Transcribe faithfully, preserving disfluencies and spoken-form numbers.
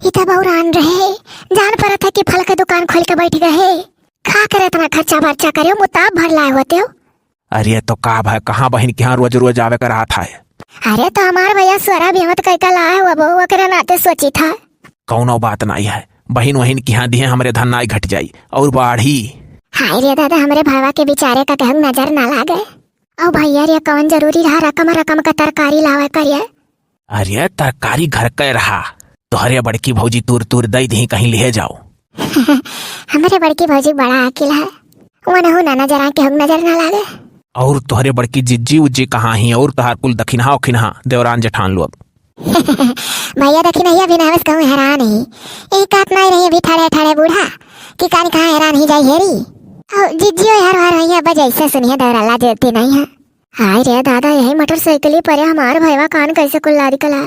ई त बउरान रहे, जान परत है कि फल के दुकान खोल के बैठ गए। का करे इतना खर्चा बर्चा करे, मुताब भर लाए होते हो। अरे तो का भाई, कहाँ बहिन के यहाँ रोज रोज आवे का रहत है? अरे तो हमार भैया स्वरा बेहद कई का लाए हुआ बहू, ओकरे नाते सोची था। कौनो बात नाई है, बहिन वहिन के यहाँ दिहे हमरे धन नाई घट जाई और बाढ़ी। हाय रे दादा, हमरे भावा के बेचारे का कहूँ नजर ना लागे। और भैया रे, कौन जरूरी रहा रकम रकम का तरकारी लावे करिए? अरे तरकारी घर के रहा, तोहरे बड़की भौजी तूर तूर दई दही कहीं लिहे जाओ। हमरे बड़की भौजी बड़ा अकिल है, वनहु ना नजर आके हम नजर ना लागे। और तोहरे बड़की जिज्जी उज्जी कहाँ ही? और तोहार कुल दखिनहा उखिनहा देवरान जेठान लोग। भैया दखिनहिया भी नावस कहूँ हैरान ही, एक आत नाई रही अभी ठाड़े ठाड़े बूढ़ा कि कान कहाँ हैरान ही जाई हेरी। और जिज्जी हर हर भैया बजैसे सुनिए देवराला देती नहीं है। हाय रे दादा, यही मोटरसाइकिल ही परे हमार भैवा कान कैसे कुल्ला निकला।